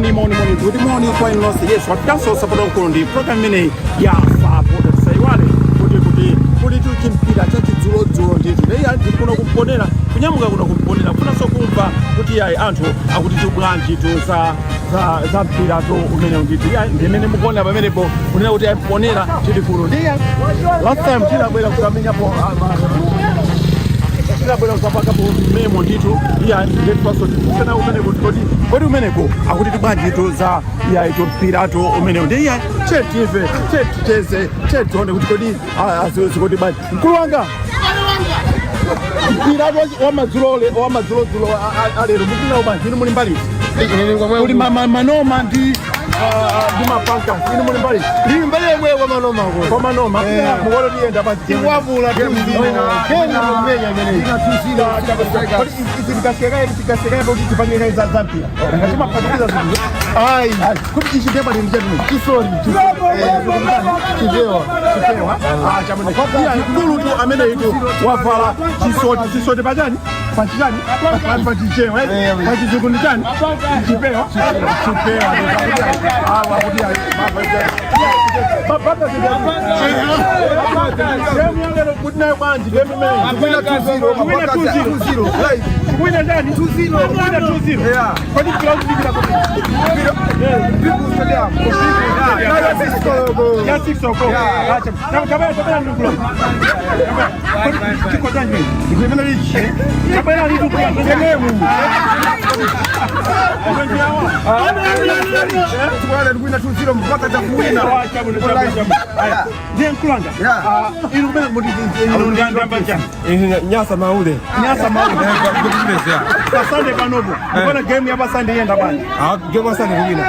Moni, moni, moni, good morning kwa inu nonse. Yes, wafikanso sapota mkulu ndi program imeneyi ya Sapota. Tisaiwale kuti chimpira chachidzulodzulo ndithu neyi anthu kuno kumponera, kunyamuka kuno kumponera, kufunanso kumva kuti yayi anthu akuti tubwanji tu za mpira tu umenewu ndithu. Yayi, ndimene mukuona pamenepo kunena kuti yayi mponera tili kuno ndi yayi last time tinabwera kukamenyapo, tinabwera kuzapakapo memo ndithu. Iya, ndetwaso tikusena umeneko kodi kodi umeneko akuti tibwanji tu za iya ito mpiratu umenewo. Ndi iya chetive cheticheze chetione kuti kodi zikuti bwanji. Mkulu wanga, mpiratu wamadzulodzulo alero mukunawo bwanji? Inu muli mbali kuli manoma ndi mapanka, inu muli mbali? Ndili mbali yomwe kwa manoma ko. Kwa manoma mukono tiyenda bwanji? Tikwapula 2-0. Kenya kumenya imeneyi. Tikasekaye kuti tipangekaye za zampira ngatimaphatikiza zinthu. Ayi. Kuti ichi ndepali ndi chatini? Chisoni. Chipewa. Chipewa. Ah, chabwino. Iya, mkulu tu amene itu wavala chisoti. Chisoti pachani? Pachichani? Pachichewa. Pachizungu ndi chani? Chipewa. Chipewa. Ah, wakuti baba game yalero kuti nayo bwanji game imeneyi? Kuwina 2-0. Kuwina 2-0. 2-0. Live. Kuwina chani? 2-0. Kuwina 2-0. Yeah. Kodi mpira ukudikira kuti? People Stadium. Yeah. Ya 6 o'clock. Yeah. Acha. Tabaya tabaya ndukula. Kodi chiko chanji? Ndikuimena ichi. Tabaya ndukula. Kenemu. Tukwala ndikuwina 2-0 mpaka takuwina. Ndiye mkulanga. Yeah. Inu kumene muti inu ndiyamba chani? Nyasa Maule. Nyasa Maule. Pasande panopo. Mukona game ya pasande yenda bwanji? Game asante kuwina.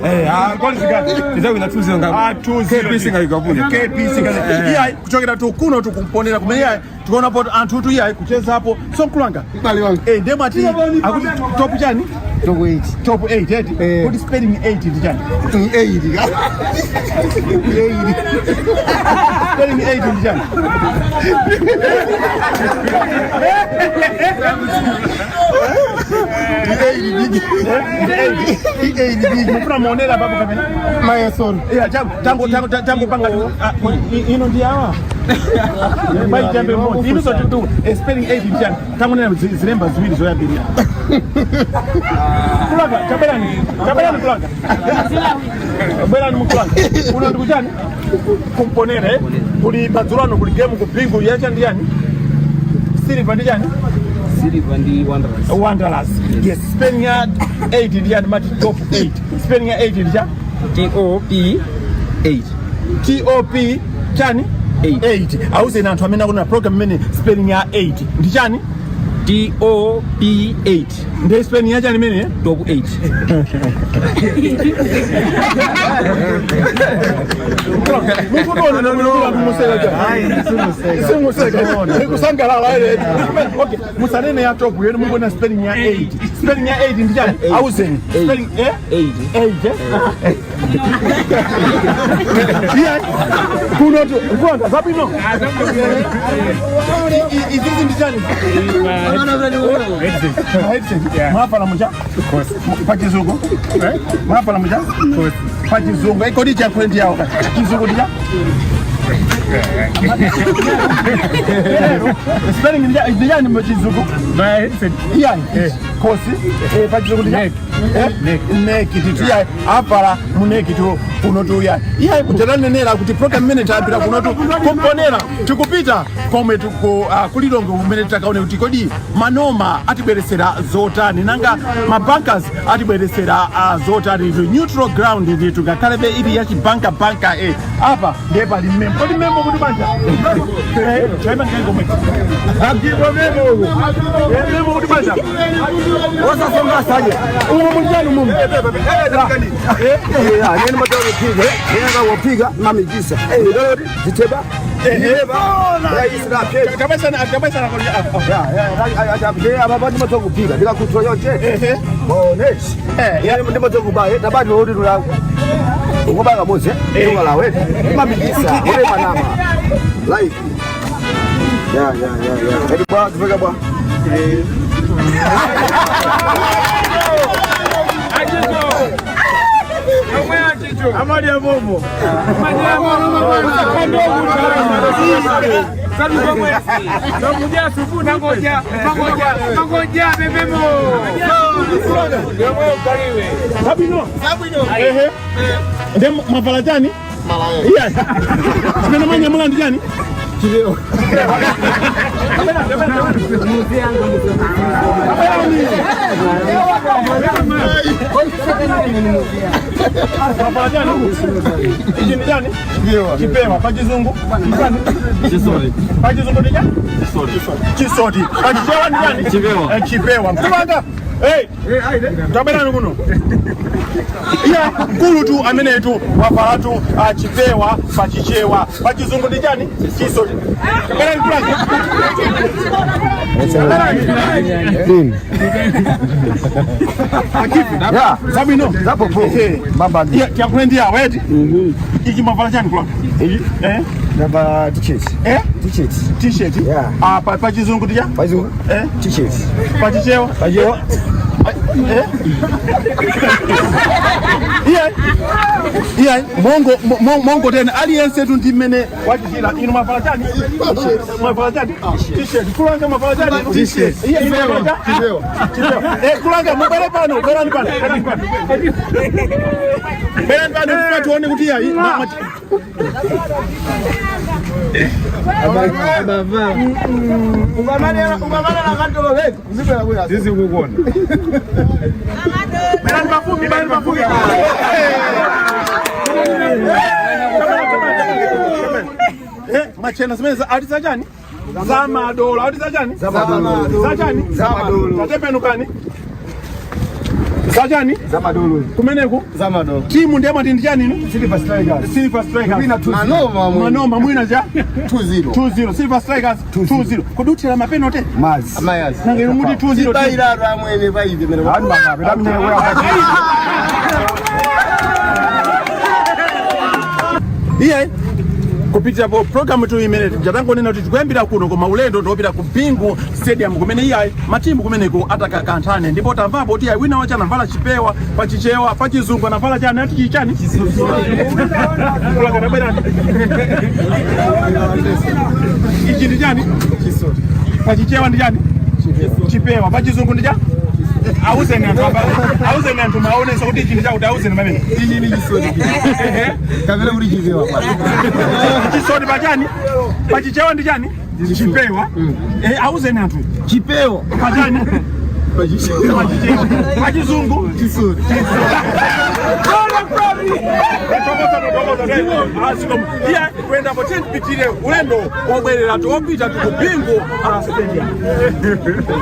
Eh, goli zingati? Tizawina 2-0 nga. Ah, 2-0. KPC ngayikapule. KPC kazi. Iya, kuchokera tu kuno tu kumponera kumene iya tikuonapo anthu tu iya kuchezapo. So mkulanga. Mbali wangu. Eh, ndemo ati akuti top chani? Top 8. Top 8 eti. Eh. Kuti spelling 8 ndi chani? 8. 8. Spelling 8 ndi chani? Mufuna muonera papo kapena? Mayeso. Iya, tango tango tango panga ino ndi awa. Bai jambe mmodzi. Ino so tu spelling 8 ndi chani? Tango nena zilemba ziwiri zoyambirira. Kulanga, tabelani. Tabelani kulanga. Bwerani mukulanga. Uno ndi kuchani? Kumponera eh? Kuli madzulo kuli game ku Bingu yacha ndi yani? Silver ndi chani? Silver ndi Wanderers. Wanderers. Yes, spelling ya 8 ndi yani mati top 8. Spelling ya 8 ndi cha? TOP 8. TOP chani? 8. 8. Auze anthu amene akuna program imene spelling ya 8 ndi chani? TOP 8. Ndi spelling ya chani imene? Top 8. Mukuona museka. Simuseka. Kusangalala ile. Okay, musanene ya top yenu mukuona spelling ya 8. Spelling ya 8 ndi chani? Auzeni. Spelling eh? 8. 8. Yeah. Kuno tu kuanga zabwino. Izizi ndi chani? Headset. Mwafala mucha? Pachizungu. Mwafala mucha? Pachizungu. Kodi chakhule ndi yawo kati. Chizungu ndi cha? Spelling ndi chani muchizungu? Iya. Kosi. Pachizungu ndi cha? Neck titi iya avala mu neck tu kuno tu iya. Iya kutanenera kuti program imene tayambira kuno tu kumponera tikupita komwe tuko kulilongo kumene takaone kuti kodi manoma atibweresera zotani, nanga mabankers atibweresera zotani. Tu neutral ground ndithu ngakhalebe ili yachibanka banka apa ndiye pali mmembo. Kodi mmembo kuti banja chaima ndikayi komwe Akibwa memo huko. Mmembo kuti banja Wasasonga saje. Umo mulijani mumu? Nene matoro piga. Nene wapiga mamijisa. Eh, ndolo ziteba. Ziteba. Ya isra pe. Kabisa kabisa na Ya, ya, ya, aba bantu matoro kupiga. Ndikakutoa yote. Oh, next. Ya. Ndi matoro kuba. Tabati lodi lula. Ngoba ngamuze. Ngoba lawe. Mamijisa. Ule manama. Live. Ya, ya, ya, ya. Hadi bwa, tufika bwa. Zabwino. Ehe. Nde mwavala chani? Iya. Chimene mwanyamula ndi chani? Mwavala chani? Ichi ndi chani? Chipewa. Pachizungu? Chisoti. Pachizungu ndi chani? Chisoti. Chisoti. Pachichewa ndi chani? Chipewa. Eh, chipewa. Mkulanga. Hey. Tabwerani kuno. Iya, mkulu tu amenetu wavalatu chipewa pachichewa. Pachizungu ndi chani? Chisoti. Tabwerani mkulanga. Tabwerani. Akipi. Yeah. Zabwino. Zapopo. Ehe. Mamba ndi. Iya, tiyankhule ndi awa eti. Ichi mwavala chani kulanga? Eh? Namba t-shirt. Eh? T-shirt. T-shirt. Yeah. Ah, pachizungu ndi chani? Pachizungu. Eh? T-shirt. Pachichewa. Pachichewa. Eh? Iye. Iye, mongo mongo tena aliyense tu ndi mmene wachichira inu mwavala chani? Mwavala chani? T-shirt. Kulanga mwavala chani? T-shirt. Iye, inu mwavala chani? Chipewa. Eh, kulanga mubere pano, berani pano. Berani pano. Berani pano tifuna tione kuti iyayi. Berani pafupi, berani pafupi. Eh, machena zimene ati zachani? Zamadolo, ati zachani? Zamadolo. Zachani? Zamadolo. Tatembenukani. Zachani? Zamadolo. Kumeneku? Zamadolo. Timu ndiye mwati ndi chani inu? Silver Strikers. Silver Strikers. Mwina 2-0. Manoma mwe. Manoma mwina cha 2-0. 2-0. Silver Strikers 2-0. Kuduthira mapenote. Mazi. Amayazi. Nange muti 2-0. Bairaro amwene baibe mene. Anu mangabe damnyere kwa. Iye kupitira po programu tu imene jatangonena kuti tikuyambira kuno koma ulendo ndiwopita ku Bingu Stadium kumene iyayi matimu kumeneko atakakanthane ndipo tamvapo kuti iyayi wina wache anavala chipewa pachichewa pachizungu anavala chani ati chichani Kulanga tabwerani. Ichi ndi chani? Pachichewa ndi chani? Chipewa. Pachizungu ndi chani? Auzeni anthu apa, auzeni anthu maonesa kuti ichi ndi chakuti auzeni pamene. Ichi ni chisoti. Kapena kuti chipewa. Chisoti pachani? Pachichewa ndi chani? Chipewa. Eh, auzeni anthu. Chipewa. Pachani? Pachichewa. Pachichewa. Pachizungu? Chisoti. Iya, kuendapo tiyeni ulendo wobwerera tiwopita ku Bingu Stadium.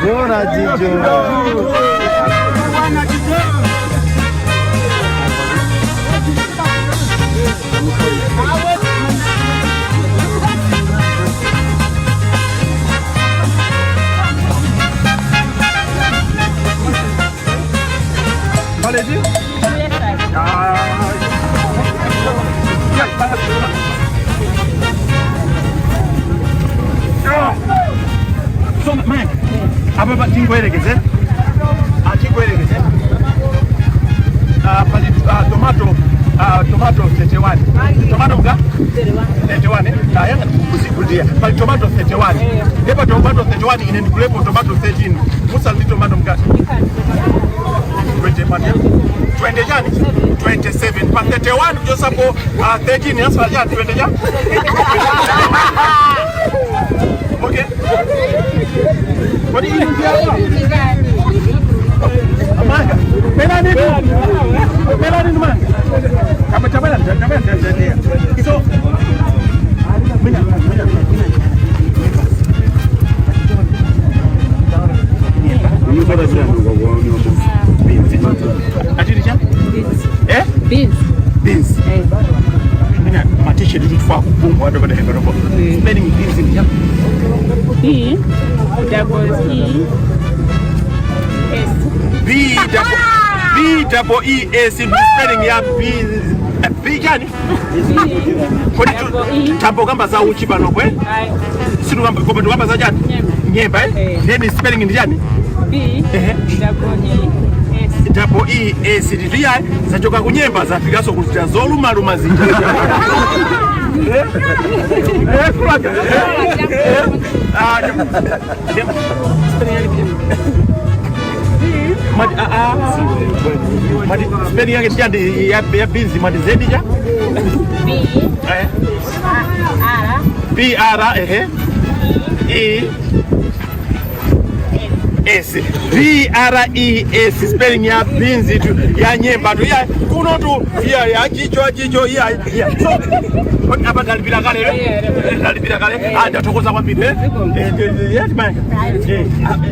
Zona jijo. Paleji? So, Mike, apa tingoyerekeze? Tingoyerekeze. Pali tomato tomato 31. Tomato nga? 31. Ah, yanga kuzikudia. Pali tomato 31. Ndipo tomato 31 ine ndikulepo tomato 13. Musa ndi tomato mkati. 20 pati 20 chani 27 pa 31 kuchosapo 13 yasala chani 20 chani. Okay. What do you Manga. Melani tu. Melani tu manga. Kama tabela tabela tabela. So mina mina mina. Atiri cha? Eh? Beans. Beans. Mina matishe tu tufaa kupungwa watu baada ya robo. Spelling beans ni cha? B double E S. B double B double E S ni spelling ya B B gani? B double E Tambo kamba za uchi pano kwe? I Situ kamba koma tukamba za chani? Nyemba. Nyemba eh? Eh. Then spelling ndi chani? B Ehe. double E S. Double E S ndithu. Iyayi, zachoka kunyemba zafikanso kuchita zolumaluma zija. Eh? Eh, kulaka. Eh? Eh? Ah, mati ah ah. Mati spelling yake ndi ya beans, mati zedi cha? B Eh? R B R ehe E S B R E S, spelling ya beans tu, ya nyemba tu ya kuno tu ya ya chicho achicho ya ya. So apa ndalipira kale, eh, ndalipira kale. Ah, ndathokoza kwambiri. Eh eh eh, ya timanga eh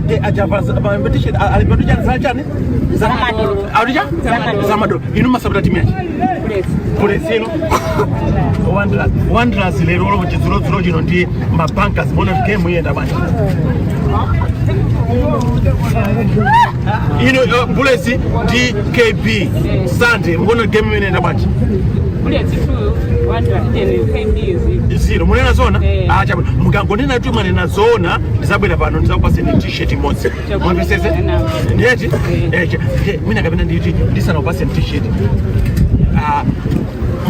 eh ajava ba t-shirt alipira tu chani chani Zamadolo. Audija zamadolo. Inu masabata timu yachi? Bullets. Bullets ino Wanderers. Wanderers lero loko chidzulo chino ndi mabankers, mona game iyenda bwanji ino? Bullets ndi KB Sunday, mukuona game imene bwanji? Bullets 2, Wanderers 10, KB 0. Zero, munena zona? Eh. Ah, chabwino. Mukangonena tu mwanena zona, ndizabwera pano ndizakupaseni t-shirt imodzi. Mwamvesese? Ndiyeti. Eh, mwina kapena nditi ndisanakupaseni t-shirt, ah,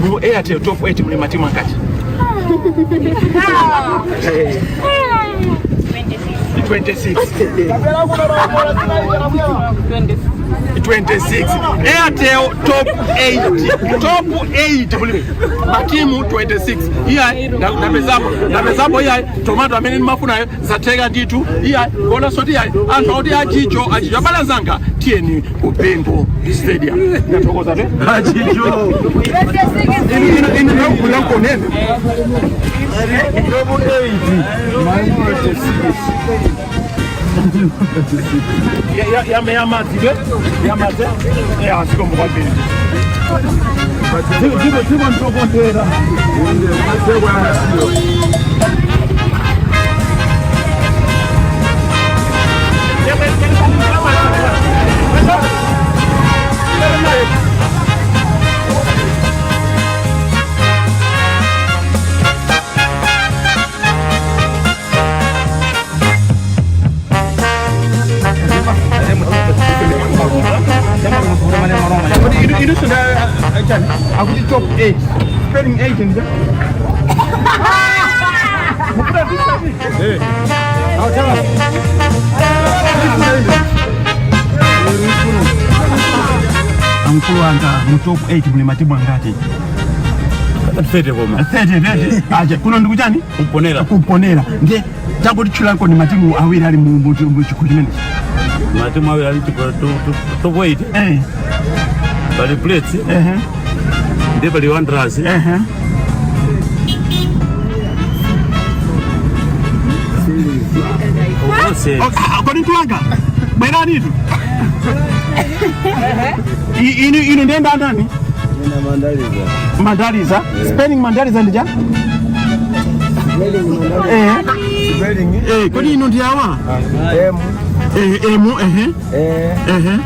mu Airtel Top 8 muli matimu angati? 26. 26. 26. 26. Airtel Top 8, top 8 muli matimu 26. Iya, ndapezapo, ndapezapo. Iya, tomato amene ndimafunayo zatheka ndithu. Iya, kona soti iya, anthu akuti achicho achicho. Abale zanga, tiyeni ku Bingu Stadium. Ndathokoza te. Achicho. Inu inu inu Top 8. Yamadzi ke yamadzi ya zikomo kwambiri. Dziko dziko ndokondera. Inu sunda chani akuti top 8 spelling 8 ndija. Mukuda t-shirt. Amkulu wanga, mu top 8 muli matimu angati? 30 koma. 30, 30. Aje kuno ndikuchani? Kumponera. Kumponera. Ndiye tangotitchulanko ni matimu awiri ali mu chikho chimenechi. Matimu awiri ali top 8. Eh. Pali Bullets. Ndi pali Wanderers. Onse. Kodi mtuwanga, bweranitu. Inu inu ndenda ndani? Mandaliza. Spelling mandaliza ndija? Eh. Eh, kodi inu ndi awa? M. Eh, M, ehe. E. Ehe.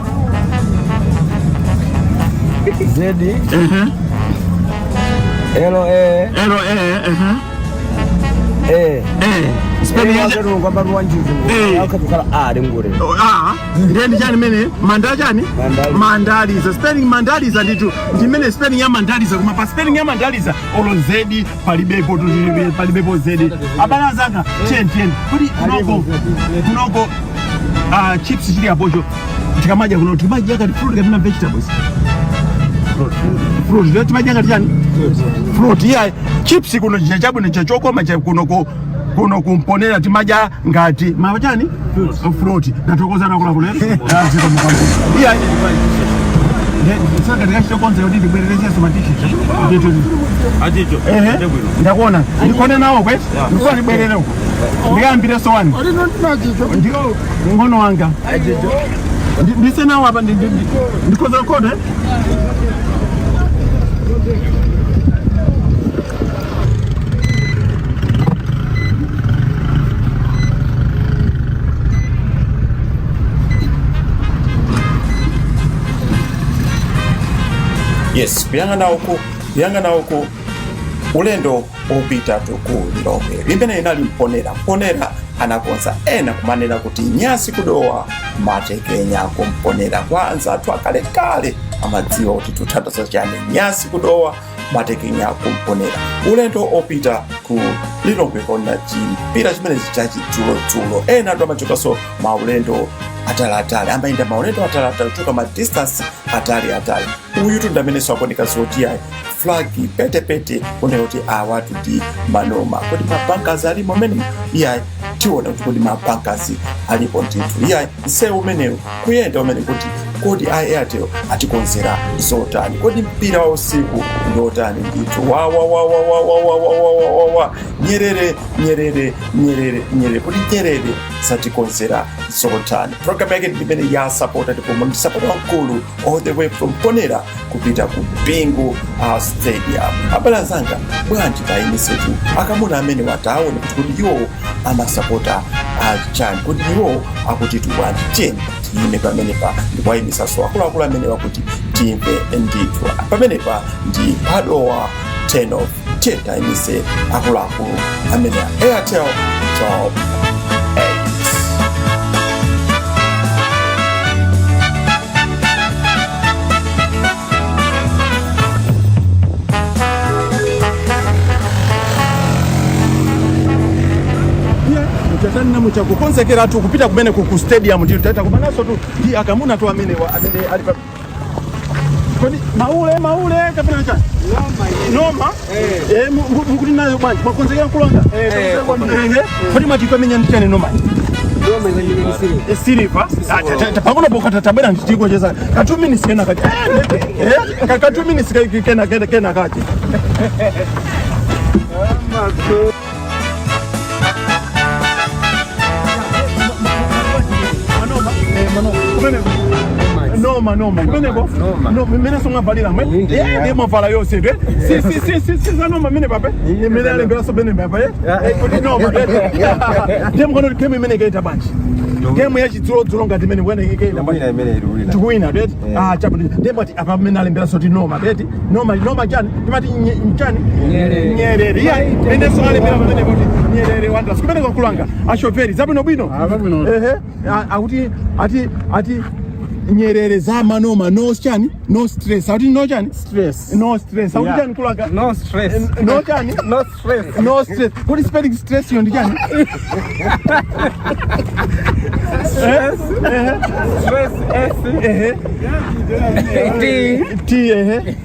Z. Ehe. L A. L A, ehe. A. Eh. Spelling yaja. Kwamba ruwanjuzu. Eh. Akakukala A ringure. Ah, ndiye ndi chani mene manda chani? Mandaliza. Mandaliza. Spelling mandaliza nditu ndimene spelling ya mandaliza, koma pa spelling ya mandaliza olo zedi palibepo tu, palibepo zedi. Abale azanga, tiyeni tiyeni kuti kunoko kunoko, ah, chips chili apocho tikamadya kuno timadya kati fruit kapena vegetables? Fruit. Ndiyo timadya ngati chani? Fruit. Iya, chips kuno chija chabwino chachokoma cha kunoko kuno kumponera timadya ngati machani? Fruit. Ndathokoza nakula. Iya, saka ndikachitokonza kuti ndibwereresenso ma t-shirt ndithu. Achicho. Ehe. Chabwino. Ndakuona ndikone nawo kweti, ndikuwa ndibwerere uko ndikayambireso wani ngono wanga. Ndise nawo apa ndikhoza kukhota, eh? Yes, kuyang'ana uku, kuyang'ana uku. Ulendo wopita ku Lilongwe limene inali Mponera. Mponera anakonza ena kumanena kuti nyasi kudowa matekenya kumponera. Kwa anzathu akalekale amadziwa kuti tuthandiza chani nyasi kudowa matekenya kumponera. Ulendo opita ku Lilongwe kona chimpira chimenechi chachidzulo-dzulo. Ena atu amachokanso maulendo ataliatali, amayenda maulendo ataliatali kuchoka ma distance ataliatali. Uyu tundamenenso akuoneka zoti ayi flag petepete kunena kuti awatu ndi manoma. Kodi mabankazi alimo amene? Iyayi, tiona kuti kodi mabankazi alipo ndithu. Iyayi, msewu umenewu kuyenda umene kuti kodi a Airtel atikonzera zotani? Kodi mpira wa usiku ndi otani ndithu? Wa wa wa wa wa wa wa wa wa wa wa wa Nyerere, Nyerere, Nyerere, Nyerere. Kodi Nyerere zatikonzera zotani? Program yake ndi imene ya sapota, ndipo ndi sapota wamkulu all the way from Mponera kupita ku Bingu Stadium. Abale anzanga, bwanji tayimisetu akamuna amene wataone kuti kodi iwo amasapota chani, kodi iwo akutitu bwanji? Tiyeni tiyime pamenepa ndikuwayimisanso akuluakulu amene wakuti timve ndithu. Pamenepa ndi padowa 10 of. Tiye tayimise akuluakulu amene a Airtel Top 8. Muchatani muchakukonzekera tu kupita kumene ku stadium ndithu. Taita kumanaso tu ndi akamuna tu amene amene ali pa. Kodi maule, maule kapena chani? Noma. Mukuti nayo bwanji? Mwakonzekera kulonga? Ehe, kodi mwati pamenya ndi chani noma? Silver. Pang'ono pokha tabwera nditikocheza ka 2 minutes kena kache. Ka 2 minutes kena kena kena kache. Noma, noma kumeneko. No, mene songavalira mwe. Ndiye mwavala yonse twe. Si si si si si za noma mene pape mene alemberaso bene pape. Kuti noma ndiye mkono game imene ikaita bwanji? Game yachidzulo ngati imene bwana ikaita bwanji? Tikuwina teti. Ah, chapo ndiye mwati apa mene alemberaso ti noma teti. Noma, noma chani? Timati chani? Nyerere. Iya, mene so alembera pamene kuti Nyerere Wanderers. Kumene kwakulanga ashoferi zabwino bwino. Ehe, akuti ati Nyerere za manoma, no chani, no stress. Akuti no chani? Stress. No stress. Akuti chani kulanga? No stress. No chani? No stress. No stress. Kodi spelling stress yo ndi chani? Stress. Stress S Ehe. T T, ehe.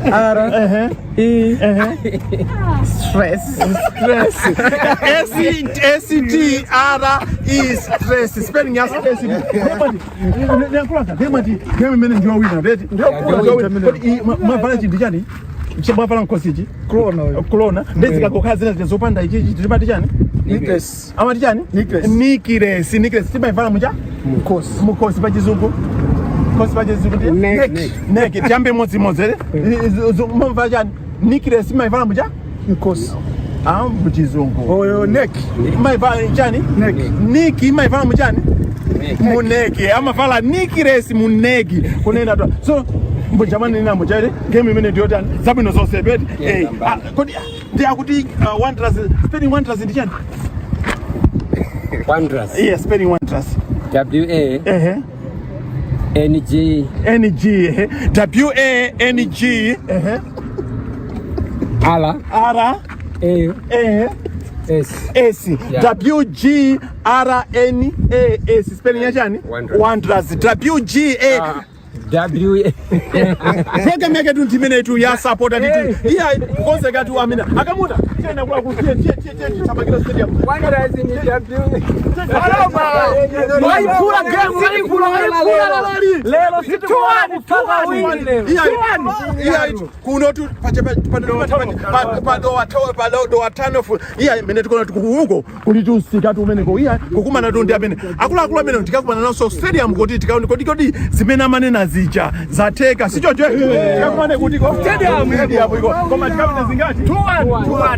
R Ehe. E Ehe. Stress. Stress. S S T R E, stress. Spelling ya stress. Nyakulanga demati game imene ndiyo wina reti. Ndiyo. Kodi mwavala chinthu chani? Mwavala nkosichi? Corona. Kulona ndezikakokhala zina zija zopanda ichichi timati chani? Necklace. Amati chani? Necklace. Nikiresi, nikiresi timaivala mucha? Mkosi. Mukosi. Pachizungu kosi, pachizungu ndi Neck. Neck. Tiyambe modzimodzi ere. Mumva chani? Nikiresi maivala mucha? Mkosi. Ah, muchizungu. Oyo neck. Maivala chani? Neck. Niki maivala muchani? Mu neck. Amavala nikiresi mu neck kunena to. So mbujamani nina chaite game imene ndiyotani? Zabwino zonse peti. Ah, kodi ndi akuti Wanderers, spelling Wanderers ndi chani? Wanderers. Yeah, spelling Wanderers. W A Ehe. N G N G, ehe. W A N G, ehe. R R A A S. S. Yeah. W G R N A S, spelling ya chani? Wanderers. Wanderers, W G A. W A. Program yake tu ndimene tu ya supporter nditu. Iya, kukonzeka tu amene akamuna tena kwa ku tiye tiye tiye tiye tamakira stadium. Wanderers ni W. Waipula game, waipula, waipula. Lero situwani win lero. Iya, iya, kuno tu padowa tano. Iya, mene tikona uko kuli tusika tu umeneko. Iya, kukumana tu ndi amene akuluakulu amene tikakumana naso stadium kuti tikaone kodi zimene amanena zija. Zija zatheka, sichocho? Tikakumane kuti ko stadium iko, koma tikapita zingati? 2-1, 2-1,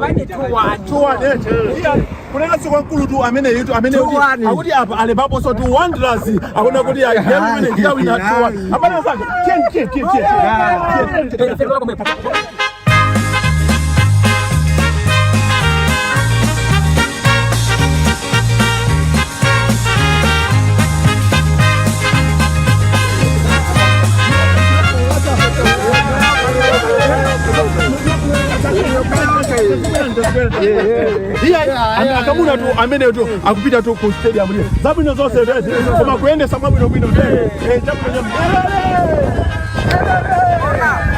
2-1, 2-1. Iya, kunena siku nkulu tu amene yitu amene kuti akuti apa alepaponso tu Wanderers akuna kuti ayi game imene ndikawina 2-1. Apana zake. Tiye, tiye, tiye, tiye. Iya, akamuna tu amene tu akupita tu ku stadium ile. Zabwino zonse tete. Koma kuyendesa mwabwino bwino tete. Eh, chabwino chabwino.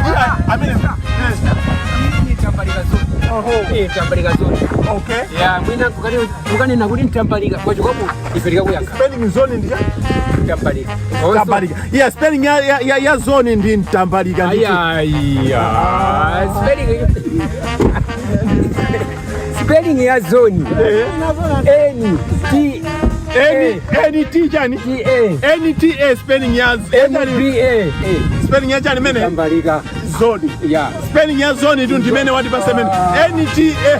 Iya, amene. Tambalika zone. Okay. Ya, mwina kukanena kuti ntambalika kwachokapo ife tikakuyankha. Spelling zone ndi Tambalika. Tambalika. Iya, spelling ya zone ndi Ntambalika ndi. Ayaya, spelling ya zone N T N N T chani? T A N T A spelling ya M B A. Spelling ya chani mene? Tambalika. Zone. Ya. Spelling ya zone tu ndimene watipasa mene. N T A.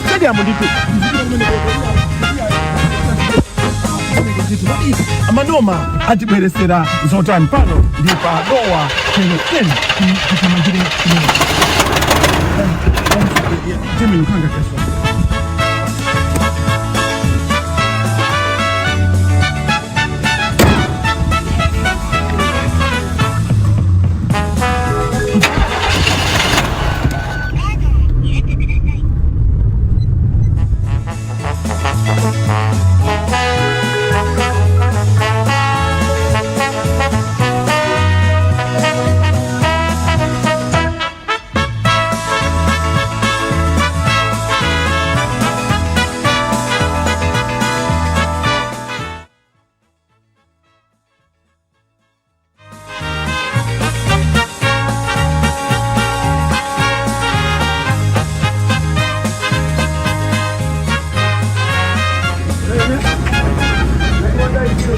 Stadium nditu. Amanoma atibweresera zotani pano ndi pa Dowa channel 10 tikamangire. Jimmy Nkanga kesho.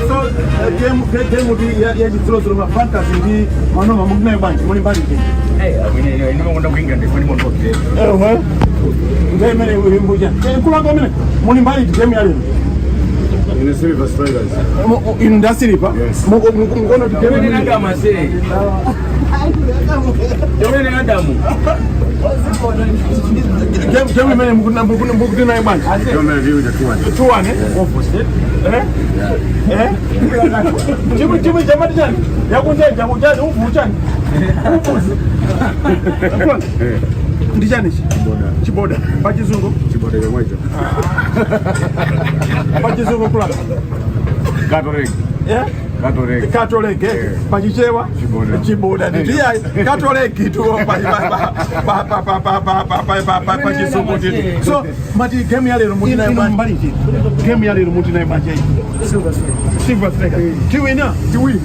So game kuti ya chidzulo ma fantasy ndi Manoma mukunayo bwanji, muli mbali iti? Ewe. Ndiye imene ulimbuja. Kulanga imene muli mbali iti game ya lero? Ine Silver Strikers. Inu nda Silver? Yes. Mukono kuti game imene Adamu ase. Yomene Adamu. Game imene mukuti nayo bwanji? Yomene viu cha 2-1. 2-1, eh? Eh? Eh? Timu chamati chani? Yakunja chani ufu chani? Ufuzi. Ndi chani ichi? Chiboda. Chiboda. Pachizungu? Chiboda chomwecho. Pachizungu kula. Gatorade. Eh? Gatorade. Katoleke. Pachichewa? Chiboda. Chiboda. Ndiye katoleke tu pa pa pa pa pa pa pa pa pa pa pa pachizungu titi. So mati game ya lero muti nayo mbali chini. Game ya lero muti nayo banje. Silver Strikers. Silver Strikers. Tiwina? Tiwina.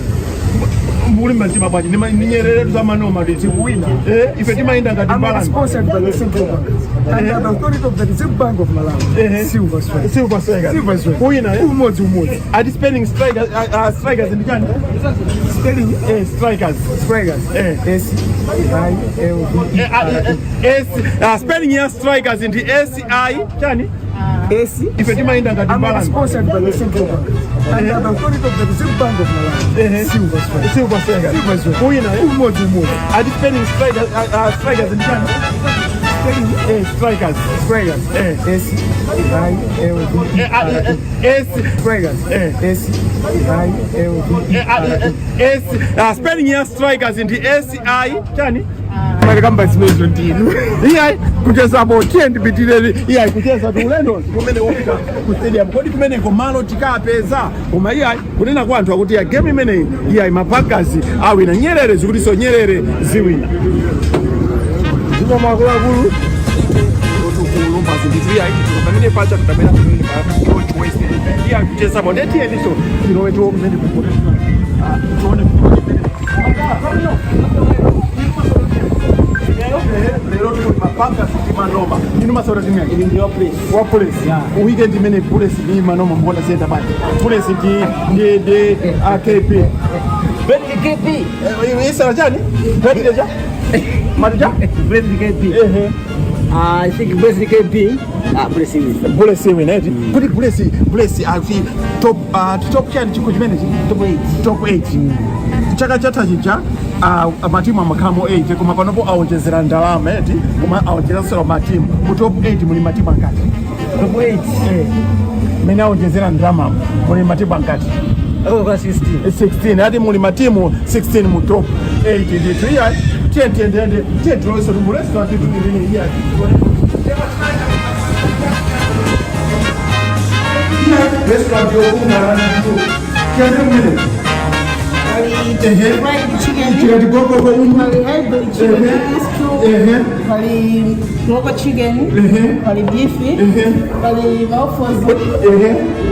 Mulimba mtima bwanji ni nyerere za Manoma ndi Tiwina. Eh, ife timayenda ngati I'm balance. sponsored by the Central Bank and the authority of the Reserve Bank of Malawi. Silver Strikers. Silver Strikers. Silver Strikers. Kuwina, eh? Umodzi umodzi. Ati spelling strikers, strikers ndi chani? Spelling Eh, strikers. Strikers. Eh. S I L V E Eh, S, spelling ya strikers ndi S I chani? S. Ife timayenda ngati I'm balance. sponsored by the Central Bank and the authority of the Reserve Bank of Malawi. Silver Strikers. Silver Strikers. Silver Strikers. Kuwina, eh? Umodzi umodzi. Ati spelling strikers, strikers ndi chani? Spelling Eh, strikers. Strikers. Eh. S I L V E R S Strikers. Eh. S I L V E R S, spelling ya strikers ndi S I chani? Malikamba zimezo ndinu. Iyayi, kuchezapo tiye ndipitireni. Iyayi, kucheza tu ulendo kumene wopita ku stadium kodi kumeneko malo tikapeza, koma iyayi, kunena kwa anthu akuti ya game imeneyi iyayi mapakazi awina, nyerere zikutinso nyerere ziwina. Ziko makuluakulu. Kulumba zinthu iyayi pamene pacha kutabwera pamene pa George West. Iyayi, kuchezapo ndiye tiyeniso tilowetu mmene tione. Lero tuli mapanga ndi Manoma. Inu masewera timu yake? Ndi wa Police. Wa Police. Weekend imene Police ndi Manoma mbona ziyenda bwanji? Police ndi AKP. KP. Isala chani? President cha? Matucha? President KP. Ehe. I think President KP. Ah, Police win. Police win eti. Kuti Police akuti top top chani chikho chimenechi? Top 8. Top 8. Chaka chatha chija matimu amakhalamo 8, koma panopo awonjezera ndalama eti, koma awonjezeranso matimu. Mu top 8 muli matimu angati? Top 8. Mene awonjezera ndalama muli matimu angati? Ako 16. 16 ati, muli matimu 16 mu top 8 ndithu. Iya, tiye tiyendende, tiye tilowese mu restaurant itu imene. Iya, restaurant yokungana ndithu, tiyende kumene. Ehe. Fried chicken. Tikati gogogo. Pali hybrid chicken, stew. Pali local chicken. Pali beef. Pali maofozi.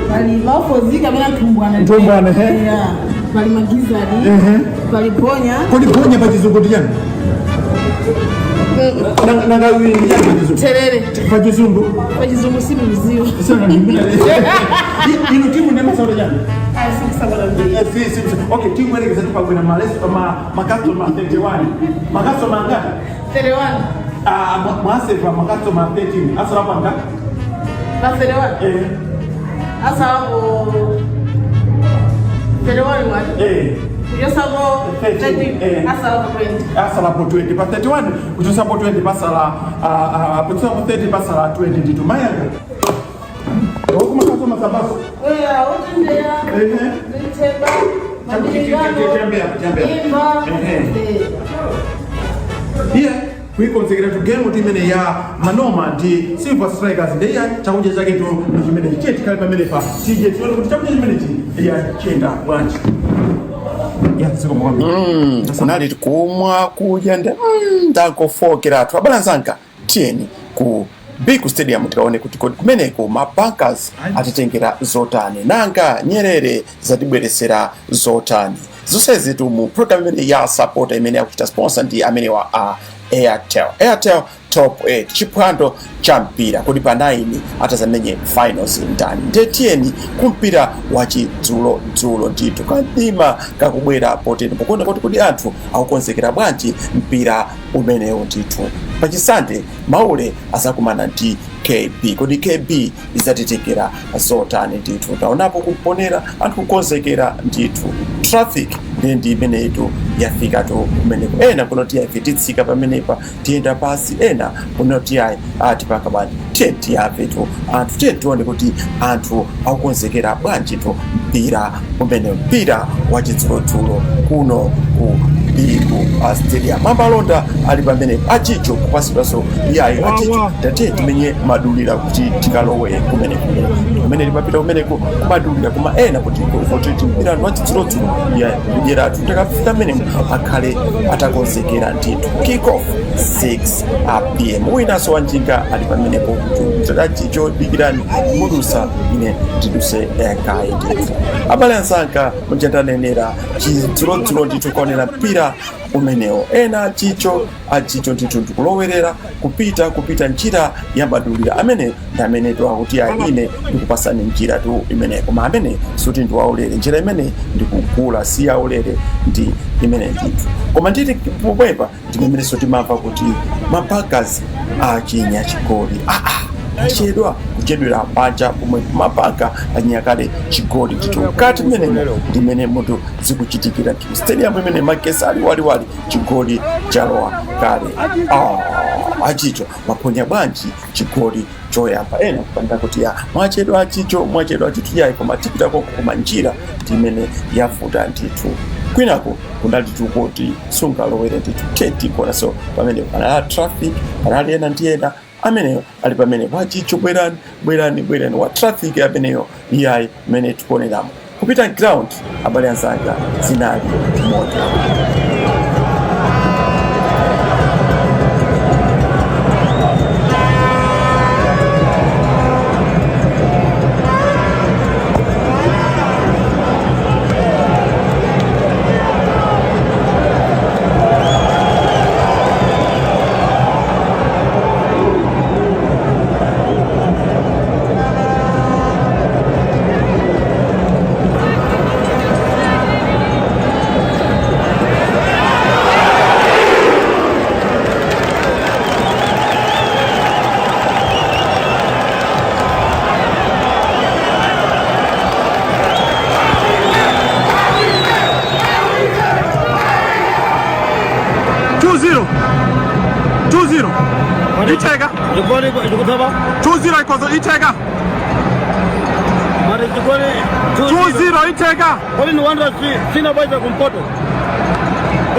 Pali maofozi kapena ntumbwana. Ntumbwana, ehe. Yeah. Pali magizadi. Pali ponya. Kodi ponya pachizungu ndi chani? Nanga ndi chani pachizungu? Terere. Pachizungu? Pachizungu sindikudziwa. Inu timu ndemasauta chani? Okay, timu elekeza tipagwira ma customer 31. Ma customer angati? 31. Ah, mwaseva ma customer 13, asalapo angati? Pa 31. Eh. Asapo 31 wati. Eh. Kuchosapo 13, 30. eh. Asalapo 20. Asalapo 20 pa 31, kuchosapo 20 pasala, kuchosapo 30 pasala 20 ndithu. Mayanga okuma customer sabaso. Oya, otendera. Ehe. Nthemba. Chambea, chambea. Imba. Ehe. Eh. Iye kuikonzekera tu game imene ya Manoma ndi Silver Strikers. Ndiye chakudya chaketu ndi chimenechi. Tiye tikhale pamene pa tije tione kuti chakudya chimenechi iya chiyenda bwanji. Ya zikomo kwambiri. Kunali kumwa, kudya ndi ndangofokeratu. Abale anzanga, tiyeni ku Bingu Stadium tikaone kuti kodi kumeneko ma Bankers atitengera zotani, nanga Nyerere zatibweresera zotani. Zonsezi tu mu program imene ya Supporter imene yakuchita sponsor ndi amene wa a Airtel. Airtel Top 8, chiphwando cha mpira, kuti pa 9 atazamenye finals ndani? Ndiye tiyeni kumpira wachidzulodzulo ndithu, kamdima kakubwera poteni pokuona kuti kodi anthu akukonzekera bwanji mpira umenewo ndithu. Pachisande Maule azakumana ndi KB. Kodi KB idzatitengera zotani ndithu? Taonapo kumponera anthu kukonzekera ndithu. Traffic ndiye ndi imeneyitu yafikatu kumeneko. Ena kuno tiyayi titsika pamenepa, tiyenda pasi. Ena kuno tiyayi atipanga bwanji? Tiye tiyamvetu anthu, tiye tione kuti anthu akukonzekera bwanji tu mpira umene, mpira wachidzulodzulo kuno ku Bingu Stadium. Amalonda ali pamene achicho kupasidwanso. Iyayi, achicho, tatiye timenye madulira kuti tikalowe kumeneko, kumene limapita kumeneko kumadulira. Koma ena kuti mpira wachidzulodzulo, iyayi, kudyeratu takafika menemo akhale atakonzekera ndithu. Kick off 6 p.m. Winanso wanjinga ali pamenepo kuti achicho dikirani mudusa, ine ndiduse kaye ndithu. Abale anzanga, muchandanenera chidzulodzulo ndithu kuonera mpira umenewo. Ena chicho achicho ndithu ndikulowerera kupita njira ya madulira. Amene ndi amene akuti ine ndikupasani njira tu imeneyo, koma amene suti ndiwaulere njira imene ndikugula si yaulere ndi imene ndithu. Koma nditi pomwepa ndimemenenso timamva kuti mabagazi achinya chigoli. Chedwa kuchedwera panja pomwe mapanga anyakale chigoli ndithu. Mkati mmenemo ndimene munthu zikuchitikira ndithu. Stadium imene magesi ali waliwali, chigoli chalowa kale. Achicho maponya bwanji chigoli choyamba? Ena kupanda kuti ya mwachedwa achicho, mwachedwa achicho. Yayi, koma tipitako, koma njira ndimene yavuta ndithu. Kwinako kunali kuti sungalowere ndithu. Tetikonaso pamene panali traffic, panali ena ndi ena ameneyo ali pamene pachicho. Bwerani, bwerani, bwerani wa traffic ameneyo. Iyayi, mmene tikuoneramo kupita ground, abale anzanga, zinali moto. Iteka Chigoli chikutaba 2-0 ikozo iteka mari chigoli 2-0 iteka Kodi ni Wanderers sina baiza kumpoto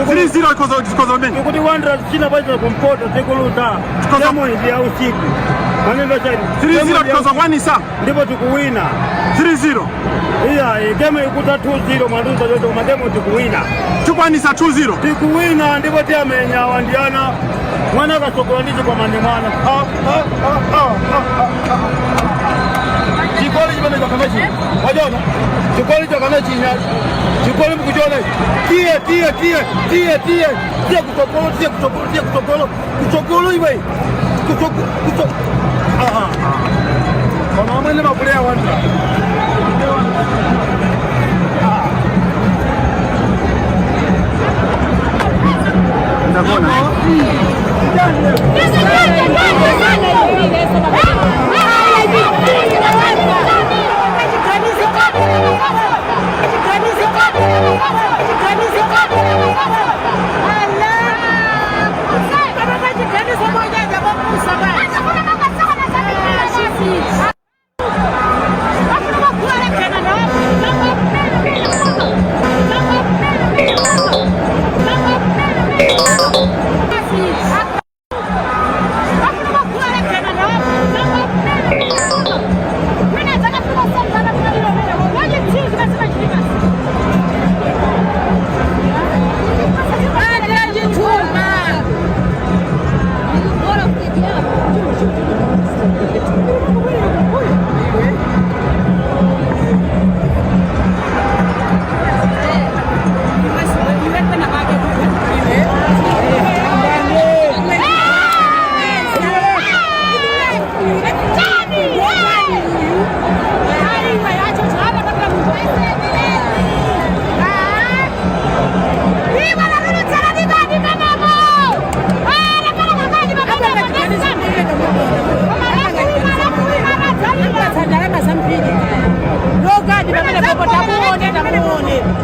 3-0 ikozo ikozo mene ikuti Wanderers sina baiza kumpoto tikuluza Tikozo- temu ndi ya usiku maneno chani 3-0 tikozo kwanisa ndipo tikuwina 3-0 iya gemu ikuta 2-0 mwanduza chocho koma gemu tikuwina tikwanisa 2-0 tikuwina ndipo tiyamenya wandiana mwana akasokola ndicho kwa mande mwana Ah, ah, ah, ah, ah, ah, ah. chikoli chimene chakame chino wachona chikoli chakame chinya chikoli mukuchona ichi. tiye tiye tiye tiye tiye tiye kutsogolo tiye kutsogolo tiye kutsogolo kutsogolo iwe kutsogolo kutsogolo aha koma amene mapuleya wandira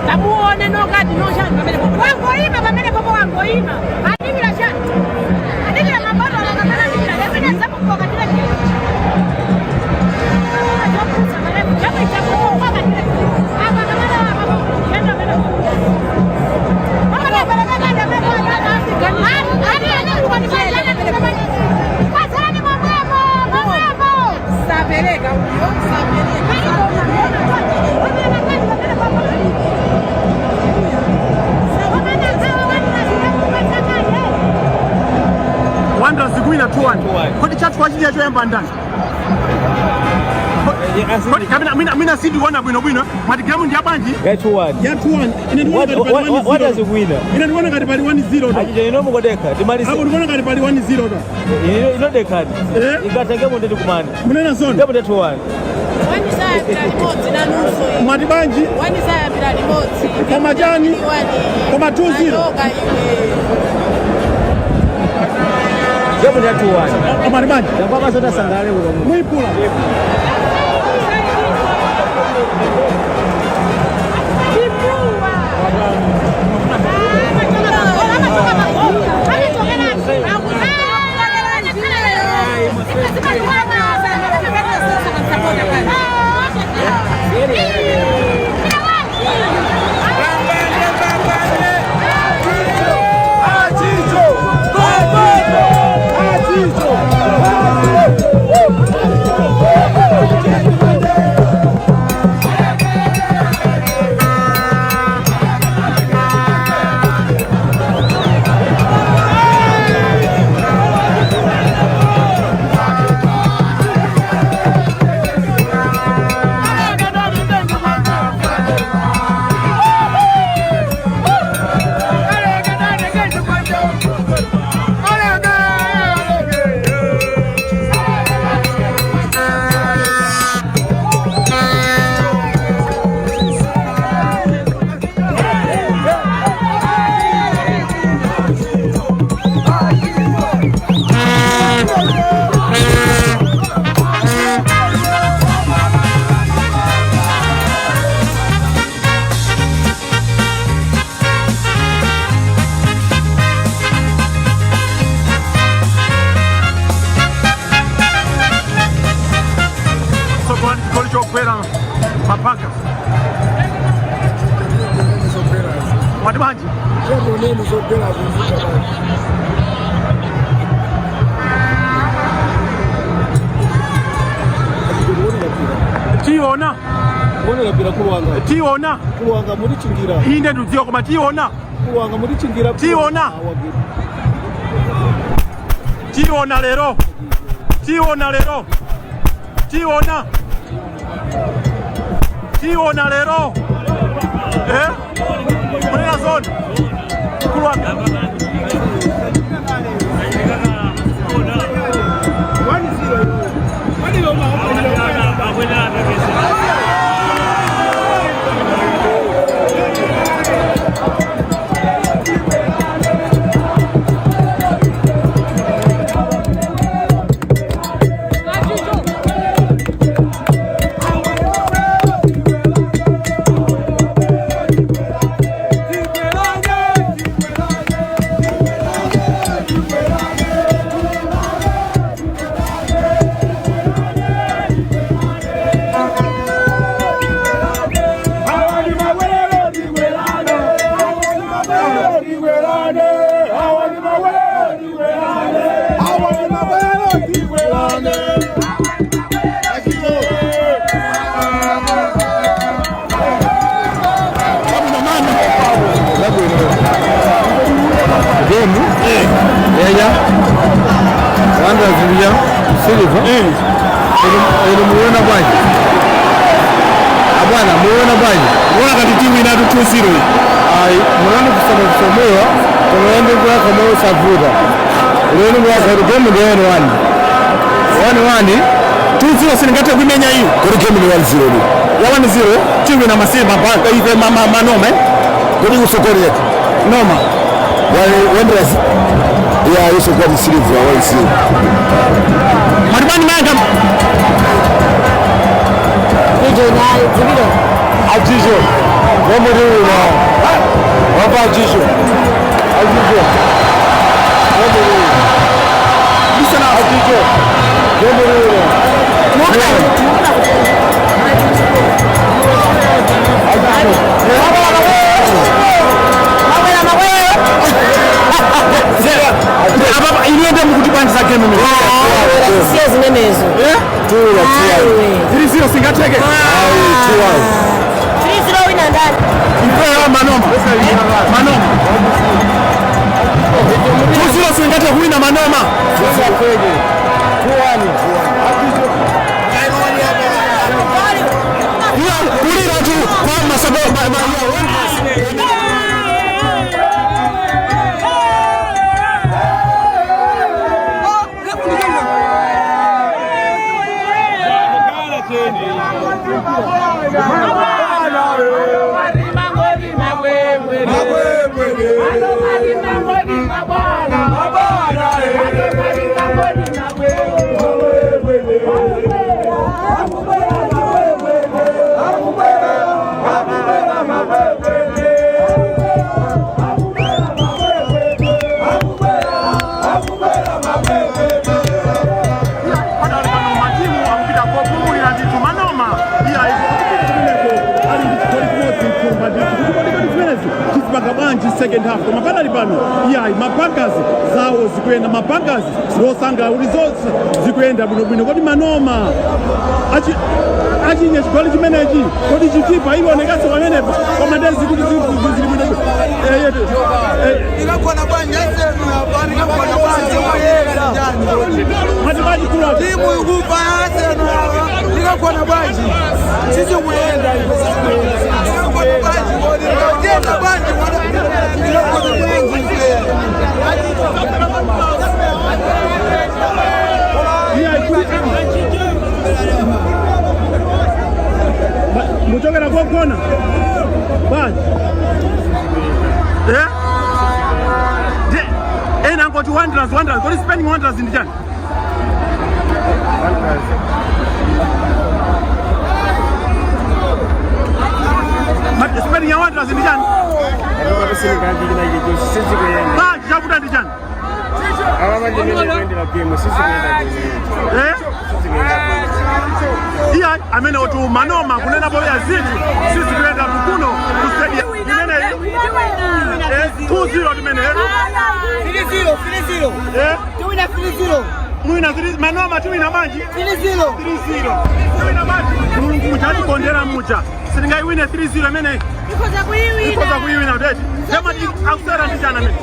Tamuone nokati noshani pamene popo wangoima pamene popo wangoima adikira chani adikira maboto akakana adikira lepene zakukoka ndile Sabereka uyo sabereka Wanderers kuwina 2-1 kodi chathu kwachidya choyamba ndani kodi kapena mina mina sindiona bwino bwino mati game ndi yabanji Ya 2-1. ya 2-1 ine ndikuona ngati pali What 1-0 does win? ine ndikuona ngati pali 1-0 to Achije ino mukodeka. Timalise. apo ndikuona ngati pali 1-0 to Ino ino dekani. Eh? Ikatenge munde tikumani. munena zona Ndipo nde 2-1. Wanisayambira limodzi na nusu mwati banji wanisayambira limodzi Koma chani? Koma 2-0. Achoka iwe Ndipo nde 2-1. mwati banji Ndakwa sota sangale kuno. muipula Achicho! Mwati bwanji? Chakoneni zogwera zizika bwanji. Tiona. Kuonera pira kulwanga. Tiona. Kulwanga mulichingira. Inde ndudziwa koma tiona. Kulwanga mulichingira. Tiona. Tiona lero. Tiona lero. Tiona. Tiona lero. Eh? Munena zone. Kulwanga. Game eya Wanderers ya Silver eno muona bwanji abwana muona bwanji Muona kati timu inatu 2-0. Ayi muona kusoma kusomewa komaende kulaka mo savuta lero mulaka game ndi 1-1 1-1 2-0 singathe kuimenya iyo. Kodi game ni 1-0 ni Ya 1-0 timu ina masimba mpaka ive manoma. Kodi usokoleka Noma. Wanderers ya yosokwa Silver 1-0. Madibani manga Ajijo wamuriwa wapa ajijo ajijo wamuriwa Bisana ajijo wamuriwa Ababa iliende mukutipanisa game mimi. Siyo zimenezo. Eh? 3-0 singatheke. 3-0 wina ndani. Ipewa manoma. Manoma. 2-0 singathe kuwina manoma. Kulira tu kwa masabo Second half koma panali pano iyayi mabankazi zawo zikuyenda mabankazi wosanga results zikuyenda bwinobwino kodi manoma achinye chigoli chimenechi kodi chitipa ionekatso pamenepa koma ndezikuti zili bwino. Timu ikupa ndikakwana bwanji sisi kuyenda ndikakwana bwanji ndikakwana bwanji ndikakwana bwanji. Muchokera kokona bwanji eh ena ngoti Wanderers Wanderers kodi spending Wanderers ndi chani? Spending ya Wanderers ndi chani? Bwanji chakuta ndi chani? Eh? Iya amene otu manoma kunena boya zinthu sizikuyenda kuno ku stadium imene 3-0 timene. 3-0, 3-0. Eh? Tiwina 3-0. Mwina 3 manoma tiwina bwanji? 3-0. 3-0. Tiwina bwanji? Mulungu muja atikondera muja. Sitingaiwine 3-0 imene. Ikhoza kuyiwina. Ikhoza kuyiwina beti. Sema akusera ndi chana mene.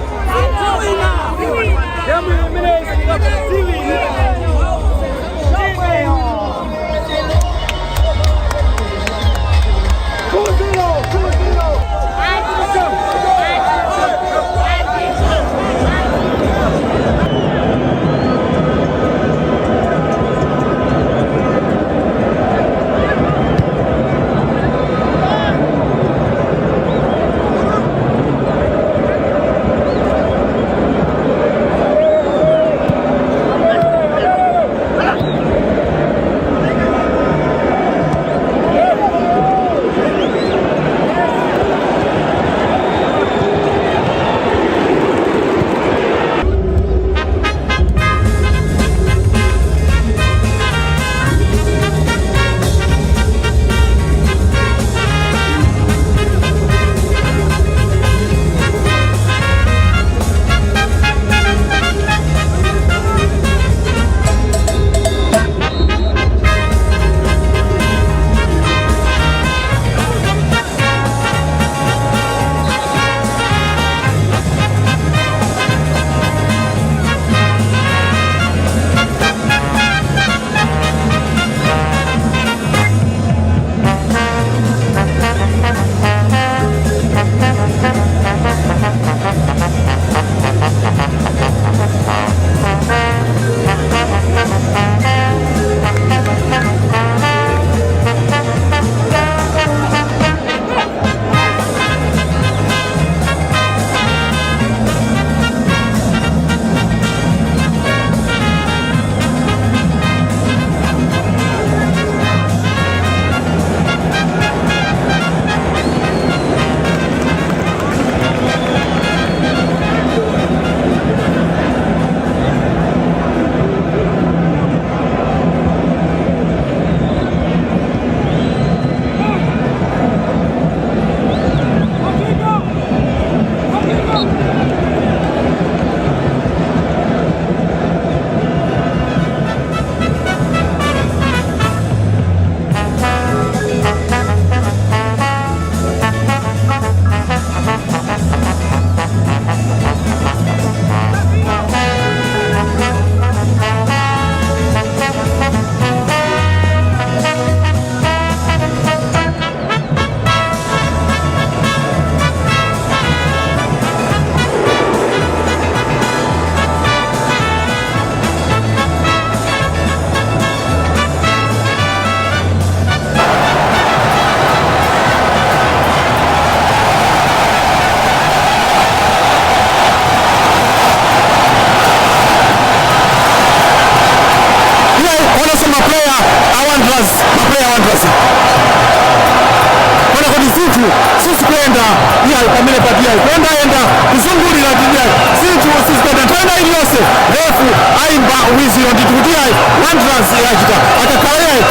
Kona kuti zinthu sizikuyenda iyayi pamene patiyayi kuyendayenda kuzungulira tiyayi zinthu sizikuyenda nthawi ina iliyonse refu ayimba wiziro ndithu kuti iyayi Wanderers yachita akakhala iyayi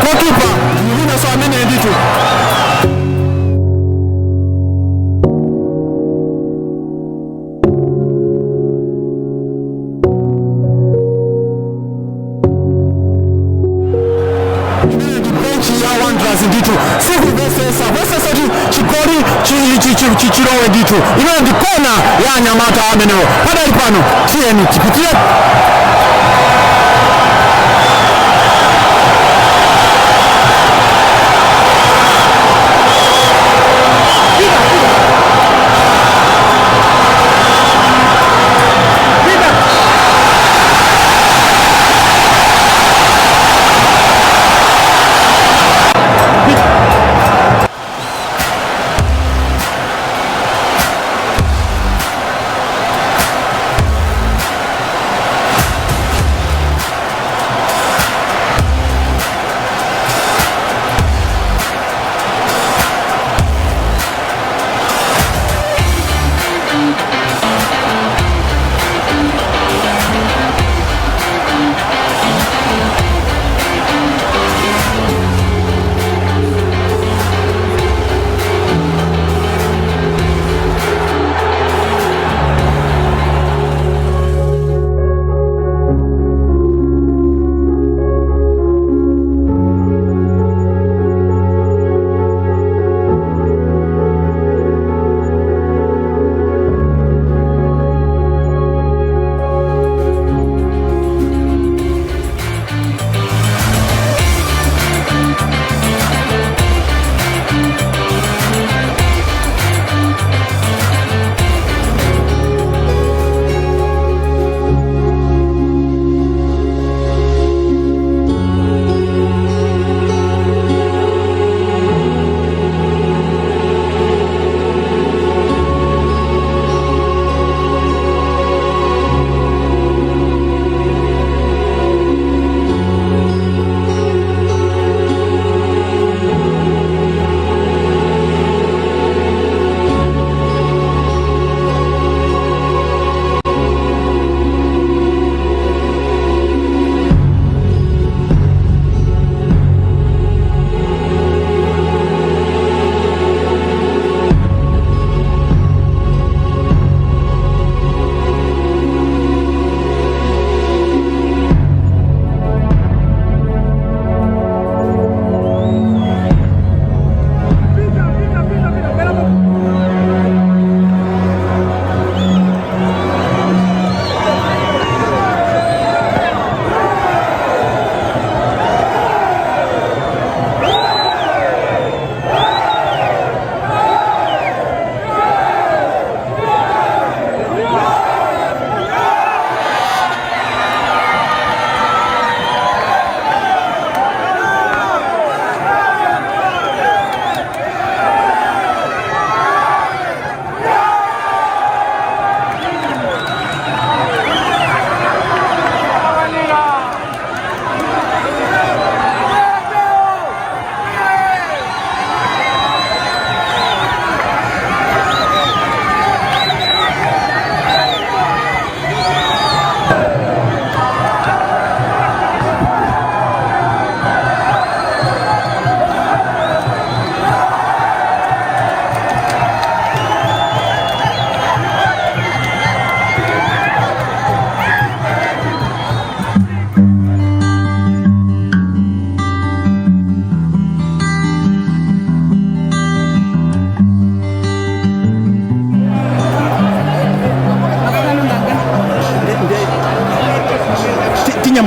goalkeeper winanso amene ndithu. Benchi ya Wanderers ndithu sikumvesesa vesesa kuti chigoli chilowe ndithu. Imene ndi kona ya anyamata amenewo. Padali pano tiyeni tipitire.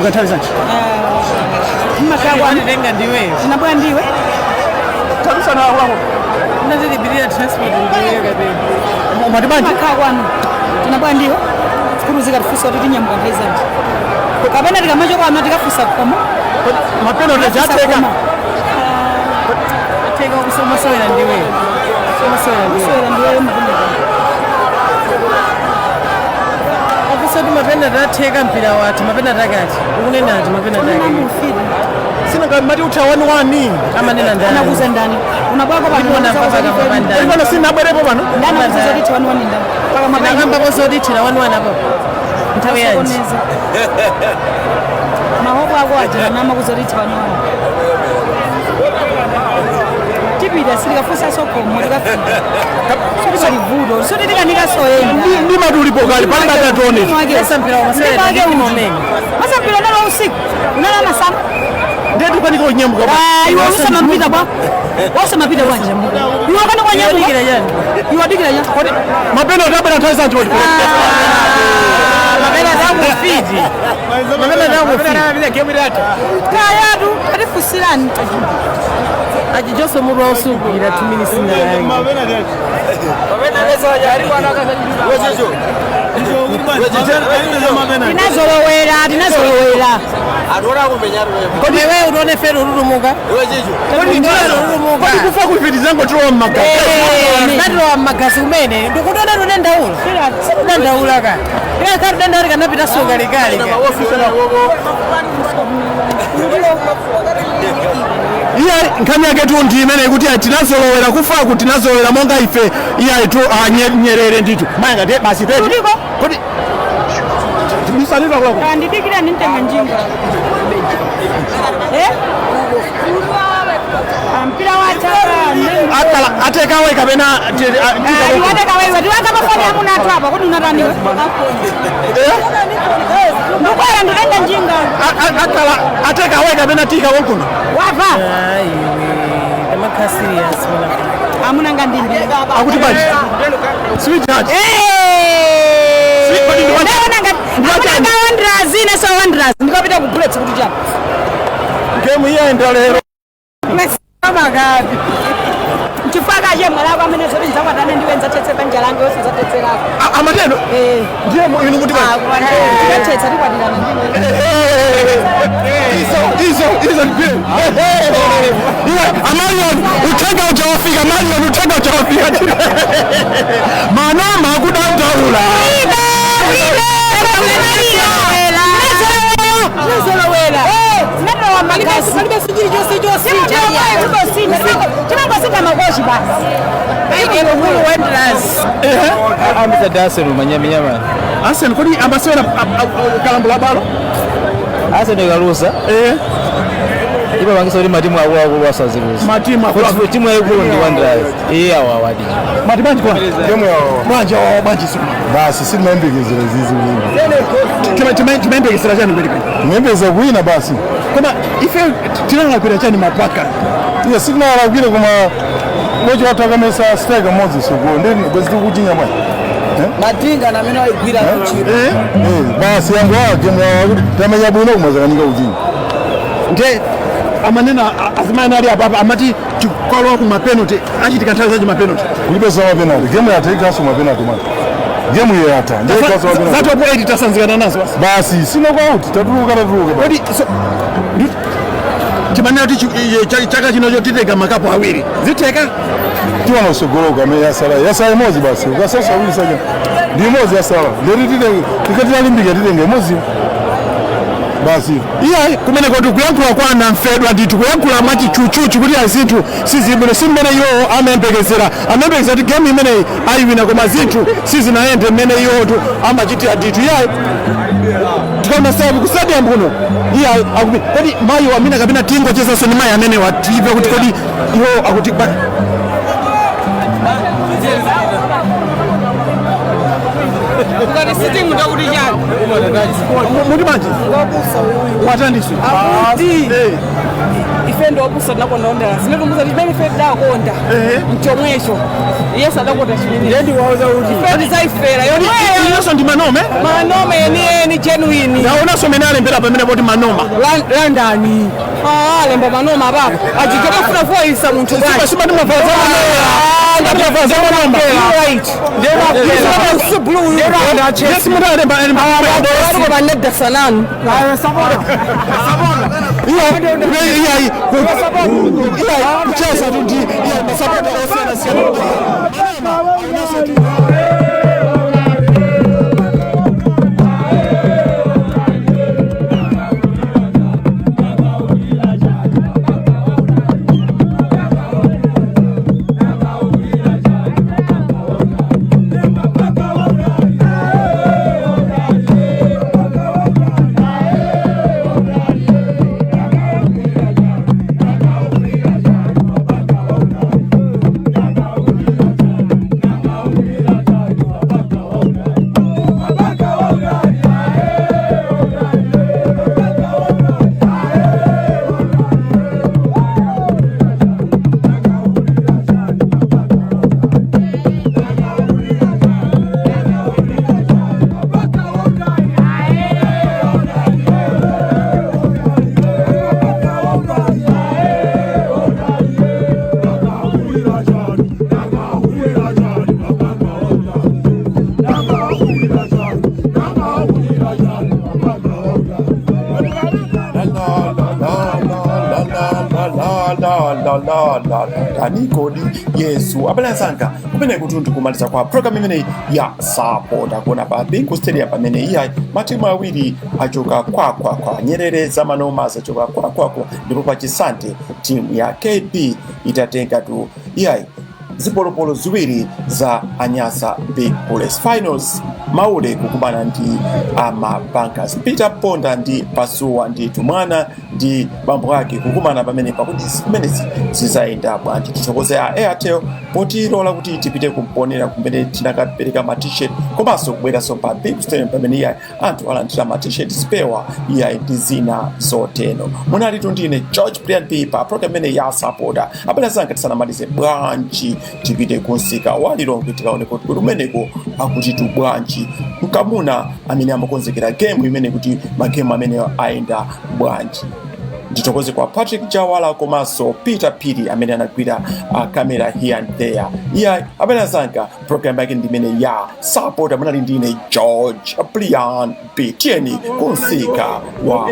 Tinyamuka nthawi zanji? Tenga ndiwe. Tinabwera ndiwe. Talusana wako. Unazilipirira transport ndiwe kapena. Mwati bwanji? Makhala kwanu. Tinabwera ndiwe. Sikulu zikatifunsa kuti tinyamuka nthawi zanji. Kapena tikamachoka kwanu tikafunsa khomo. Mapenalty ateka. Teka kusoma sewera ndiwe. Soma sewera ndiwe. Sewera ndiwe mapenalty. Akusoti mapenalty atheka mpira wathu, mapenalty akati. Ukunena ati mapenalty akati. Sina mati utha 1-1. Amanena ndani. Anakuza ndani. Unabwako pano. Ndipona mpaka kama ndani. Pano sinabwerepo pano. Ndani anakuza kuti 1-1 ndani. Paka mapenalty. Nakamba kosoti thira 1-1 apo. Nthawi yanji. Mahoko ako aja namakuza kuti 1-1. Tipita silikafunsa sokhomo tikafika. Sotipalivuto. Sotitikanika soyenda. Ndi mati ulipo kale pali batatione. Esa mpira wamasewera ndi timu omene. Masapira unala usiku. Unala masana. Ndiye tikukanika kunyamuka. Ah, iwe usamapita bwa. Usamapita bwanje. Iwe kana kwa nyamuka. Iwe adikira chani? Iwe adikira chani? Kodi mapenalty abwera nthawi zanji kodi? Mapenalty akufiti. Mapenalty akufiti. Kayatu atifusilani. Achi Joso mutu wausugwira 2 minutes na yange. Tinazolowera, tinazolowera. Kodi wewe unaone feri ururumuka? Kodi kodi kufa kuifiti zangu tilowa mmagazi. Ndatilowa mmagazi kumene. Ndikutoona tudandaula. Situdandaula ka. Ila kati dandaula kanapita soka likali ka. Iye nkhani yake tu ndi imene kuti tinazolowera kufaku, tinazolowera monga ife iye tu Nyerere ndithu mayanga ndiye basi peti. Tuliko. Kodi tibisanidwa kulako. Andidikira nditenga njinga. Eh? Mpira wataka. Akala atekawe kapena Iwateka wewe. Tiwaka mafoni amuna atu apa kodi unataniwe? Ndikwera nditenga njinga. Akala atekawe kapena tika konkuno. Wapa. Ayiwe, tamakha serious mwana. Amuna ngandimbi. Akuti bwanji? Sweetheart. Kodi ndi Ndaona nga Wanderers ine so Wanderers ndikapita ku Bullets kuti chani. Game iyenda lero. Makapi. Chifukwa kache mwalako amene zoti nzakwatane ndiwe nzatetse banja lange wose nzatetserako. Amateno. Eh. Ndiye inu kuti bwanji? Tikathetsa tikwatirana ndiwe. Izo izo izo ndiye. Iwe Amarion uthenga ujawafika, Marion uthenga ujawafika. Manoma akudandaula. Tinazolowera. Tinatowa magazi. Palibe chilichonse chosintha. Tinangosintha makochi basi. Mulu Wanderers. Ambisa Arsenal manyaminyama. Arsenal kodi amasewera kalambula balo? Arsenal ikaluza. Imapangisa kuti matimu akuluakulu asaziluza. Matimu akuluakulu. Timu yaikulu ndi Wanderers. Iye awa awadi. Mati bwanji kwa? Gemu yawo. Bwanji awa bwanji suma. Basi sitimayembekezera zizi kuwina. Timayembekezera chani kweli kweli? Timayembekeza kuwina basi. Koma ife tinalakwira chani mapaka? Iye sitinalakwire koma kochi wathu akamesa striker mmodzi sogolo ndi bwezi tikuchinya bwana. Matinga na amene waigwira kuchiro. Basi yangu awa gemu yawo kuti tamenya bwino koma zakanika kuchinya. Nde amanena azimayi ali apa amati tikalowa ku mapenalty achitika nthawi zachi mapenalty. Kulibe za mapenalty. Gemu yatha ikaso mapenalty mwana. Gemu iyo yatha. Ndiye ikaso mapenalty. Za top 8 tasanzikana nazo basi. Basi sino kwa out tatuluka tatuluka basi. Kodi so timanena kuti chaka chinocho titenga makapu awiri. Zitheka? Tiwana usogolo kamene yasala. Yasala imodzi basi. Ukasasa awiri saja. Ndi imodzi yasala. Ndeti titenge tikatilimbike titenge imodzi. Basi. Iye kumene kuti kuyankhula kwa anamfedwa ndithu kuyankhula mwachichuchuchu kuti azinthu sizibwino si mmene iwowo amayembekezera. Amayembekezera kuti game imeneyi ayiwina koma zinthu sizinayende mmene iwowo amachitira ndithu. Iye tikaona sabu ku stadium kuno iye akuti kodi mayi wamina kapena tingochezanso ndi mayi amene wative kuti kodi iwowo akuti Ukati sitimu ndakuti chani? Muti bwanji? Watandiswe. Akuti ife ndiopusa tinakonda Wanderers. Zimene chimene ife tidakonda mchomwecho. Yesu adakonda chimene. Ndiwauza kuti Ife tizaifera yomweyo. Inonso ndi manome. Manoma enieni genuine. Naonanso mene alembera pamene poti manoma. Landani. Ah, lemba manoma papa. Achichomafuna kuwayisa munthu bwanji. Siba ndimwavala za manoma. Ndimwavala za manoma. Right. Yes, mudalemba alemba. Sananu. Iya, kucheza tu ndi iya masapota osiyana siyana. Tanikodi Yesu abalanzanga kumene kuti ndikumaliza kwa programu imeneyi ya sapota kuona pa Bingu Stadium pamene iyayi matimu awiri achoka kwakwakwa nyerere za manoma zachoka kwakwakwa ndipo pachisante timu ya KB itatenga tu iyayi zipolopolo ziwiri za anyasa Big Bullets Finals maule kukumana ndi amabankers Peter Ponda ndi Pasuwa ndi Tumwana ndi bambo ake kukumana pamene pakuti zimenezi zizayenda bwanji. Tithokoze a Airtel potilola kuti tipite kumponera kumene tinakapereka ma t-shirt komanso kubweranso pa Big Stadium pamene iyayi anthu alandira ma t-shirt zipewa iyayi ndi zina zotero. Munalitu ndine George Brian P pa program imene ya sapota abale zanga tisanamalize bwanji tipite kunsika walilongwe tikaone kuti kumeneko akutitu bwanji mkamuna amene amakonzekera gemu imene kuti magemu amene ayenda bwanji. Ndithokoze kwa Patrick Jawala komanso Peter Piri amene anagwira kamera here and there. Iya amene azanga program yake ndi imene ya sapota munali ndine George Brian B. Tiyeni kunsika wa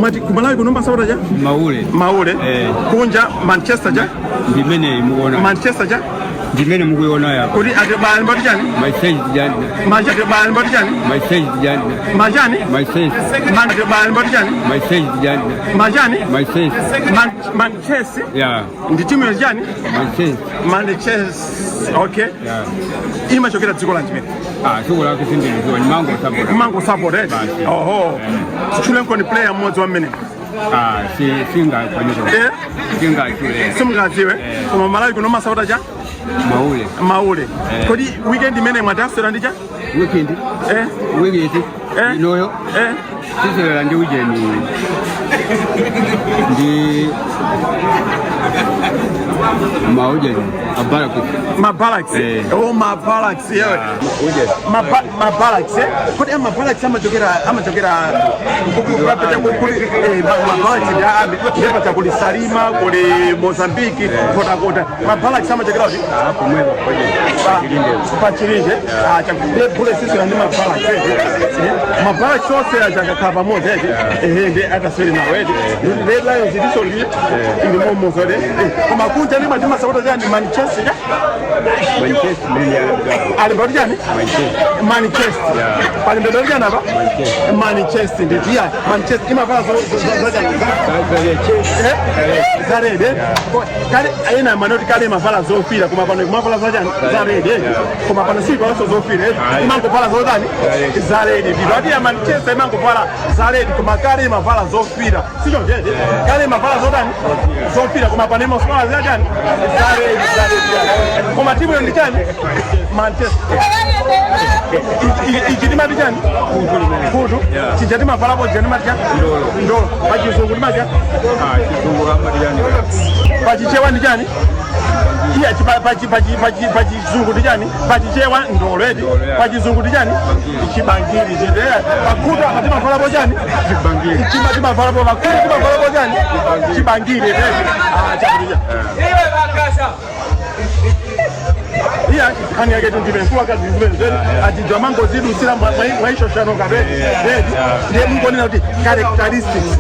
Mati kumalawi kunomba sapota ja Maule. Maule kunja Manchester ja Ndimene mukuona. Manchester ja Ndimene mukuiona yapa. kuti ati mbati chani Manchester jani. Manchester mbati chani Manchester jani. Majani Manchester. Man mbati chani Manchester jani. Majani Manchester. Manchester Yeah. ndi timu ya chani Manchester. Manchester okay Yeah. imachokera dziko lanji mene Ah, dziko lake sindilidziwa ni mango support. mango support eh oho tchulenko ni player mmodzi wa mmene Ah, si singakwanisa. Eh? Singachule. simungadziwe koma Malawi kuno masapota cha Maule. Maule kodi weekend imene mwatasera ndi cha Weekend. eh Weekend. Eh? Inoyo. eh Sisera ndi ujeni. Ndi maujeni. Abaraki. mabalaks Eh. oh mabalaks yewe Ujeni. mabalaks eh kodi mabalaks amachokera amachokera mabalaks ndi kuli Salima kuli Mozambique kotakota mabalaks amachokera kuti Pomwepo kwenye. pachilinje bule sisi ndi mabalaks mabalaks onse achakakhala pamodzi eti ehe ndi ataswere nawo eti Red Lions ndiso li ndi momozole koma kunja ndi mati masapota chani Manchester Manchester mimi ya. alimbati chani Manchester palimbedwa chani apa Manchester ndi ya Manchester imavala za red kale ayena manoti kale imavala zofira koma pano imavala zachani za red koma pano sipalanso zofira imangovala zotani za red ndipo ati ya Manchester imangovala za red koma kale imavala zofira sicho jeje kale imavala zotani zofira koma pano imavala zachani za red za red. Koma timu yo ndi chani? Manchester. Ichi timati chani? Kutu. Chija timavalapo chija timati chani? Ndolo. Pachizungu timati chani? Pachichewa ndi chani? Iya, pachizungu ndi chani? Pachichewa ndolo eti. Pachizungu ndi chani? Chibangiri chete. Pakutu apa timavalapo chani? Chima timavalapo pakutu timavalapo chani? Chibangiri eti. Ah, chakuti. Iya, nkhani yake tundime mkulu akazi zimene zedi achidwa mangozidusira mwaishoshano kapeni edi. Ndiye mungonena kuti characteristics.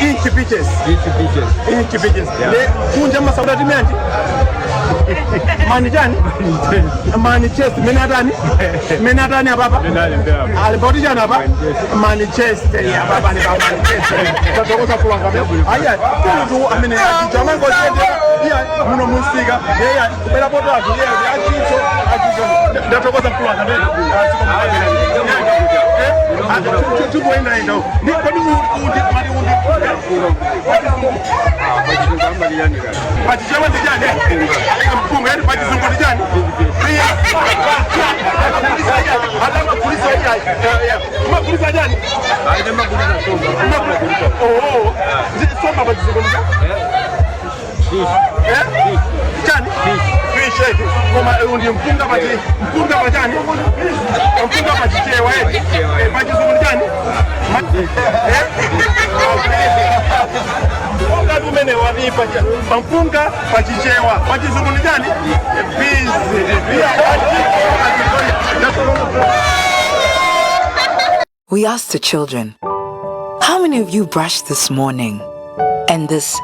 Inch pitches, inch pitches. Ndiye kunja masauda timeanji mani chani? Manchester. Mene atani, mene atani apapa alipoti chani apa? Manchester apapa ali pa Manchester. Tatokoza kulanga aya kulutu amene achicho amangoziyendera iya muno musika iya kubera poto anthu iya achicho achicho. Ndatokoza kulanga mbere tikuendaenda ndi kodi undi mati undi pachichewa ndi chani? Mpunga yani pachizungu ndi chani? Atamagulisa magulisa chani? Oh, somba pachizungu ndi chani? Chani? Fish eti. Koma undi mpunga pachi mpunga pachani? Mpunga pachichewa eti. Pachizungu ndi chani? Mpunga tumene wanipa mpunga pachichewa pachizungu ndi chani? Peas. We asked the children, "How many of you brushed this morning?" And this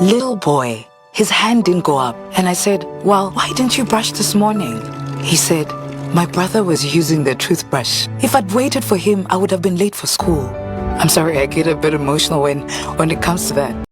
little boy, his hand didn't go up. And I said, "Well, why didn't you brush this morning?" He said, "My brother was using the toothbrush. If I'd waited for him, I would have been late for school." I'm sorry, I get a bit emotional when it comes to that.